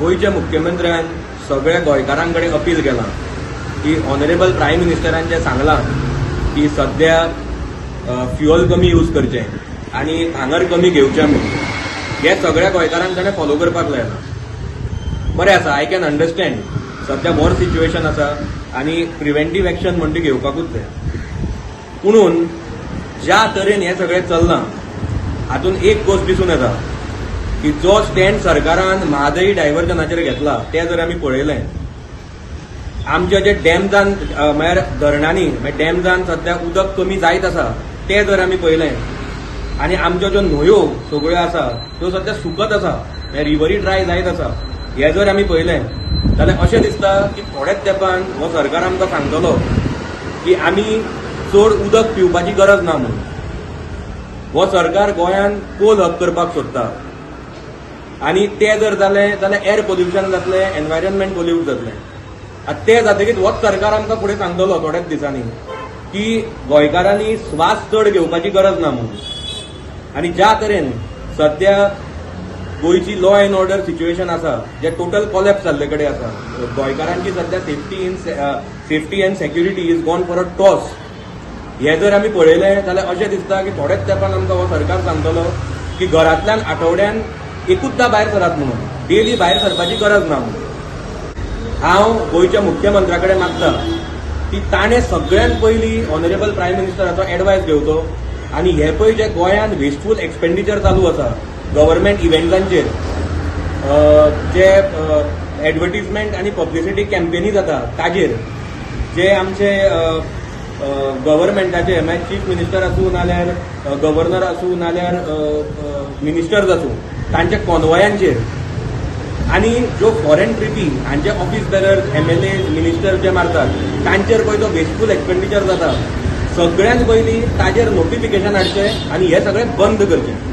गोंयच्या मुख्यमंत्र्यान सगळ्या गोंयकारां कडेन अपील केलां की ऑनरेबल प्रायम मिनिस्टरान जें सांगलां की सद्या फ्युअल कमी यूज करचें आनी भांगर कमी घेवचें म्हणून, हें सगळ्या गोंयकारांक ताणें फॉलो करपाक लायलां. बरें आसा, I can understand, सद्या वॉर सिच्युएशन आसा आनी प्रिव्हेंटीव एक्शन म्हण ती घेवपाकूच जाय. पुणून ज्या तरेन हें सगळें चल्लां, हातूंत एक गोश्ट दिसून येता की जो स्टँड सरकारान म्हादई डायव्हर्जनाचेर घेतला, तें जर आमी पळयलें, आमच्या जे डॅम्सान, म्हळ्यार धरणांनी, म्हळ्यार डॅम्सान सद्या उदक कमी जायत आसा तें जर आमी पळयलें आनी आमच्यो ज्यो न्हंयो सगळ्यो आसा त्यो सद्या सुकत आसा, म्हळ्यार रिवरी ड्राय जायत आसा, हें जर आमी पळयलें जाल्यार अशें दिसता की थोड्याच तेंपान हो सरकार आमकां सांगतलो की आमी चड उदक पिवपाची गरज ना म्हणून. हो सरकार गोंयान कोल हब करपाक सोदता आनी तें जर जालें जाल्यार एअर पोल्युशन जातलें, एनवायरमेंट पोल्यूट जातलें. आतां तें जातकीच होच सरकार आमकां फुडें सांगतलो थोड्याच दिसांनी की गोंयकारांनी स्वास चड घेवपाची गरज ना म्हणून. आनी ज्या तरेन सद्या गोंयची लॉ अँड ऑर्डर सिच्युएशन आसा, जे टोटल कॉलॅप्स जाल्ले कडेन आसा, गोंयकारांची सद्या safety and security is gone for a toss, हें जर आमी पळयलें जाल्यार अशें दिसता की थोड्याच तेंपान आमकां हो सरकार सांगतलो की घरांतल्यान आठवड्यान एकूचदा भायर सरात म्हणून, डेली भायर सरपाची गरज ना म्हणून. हांव गोंयच्या मुख्यमंत्र्या कडेन मागता की ताणें सगळ्यांत पयलीं ऑनरेबल प्रायम मिनिस्टराचो एडवायस घेवचो आनी हे पळय जे गोंयांत वेस्टफूल एक्सपेंडिचर चालू आसा गव्हर्मेंट इव्हेंटांचेर, जे एडवर्टीजमेंट आनी पब्लिसिटी कॅम्पेनी जाता ताजेर, जे आमचे गव्हर्मेंटाचे, मागीर चीफ मिनिस्टर आसूं नाल्यार गव्हर्नर आसूं नाल्यार मिनिस्टर्स आसूं, तांच्या कॉन्वॉयांचेर आनी ज्यो फॉरेन ट्रिपी हांचे ऑफिस बेरर्स, एमएलए, मिनिस्टर जे मारतात तांचेर पळय तो वेस्टफूल एक्सपेंडिचर जाता, सगळ्यांत पयलीं ताजेर नोटिफिकेशन हाडचें आनी हें सगळें बंद करचें.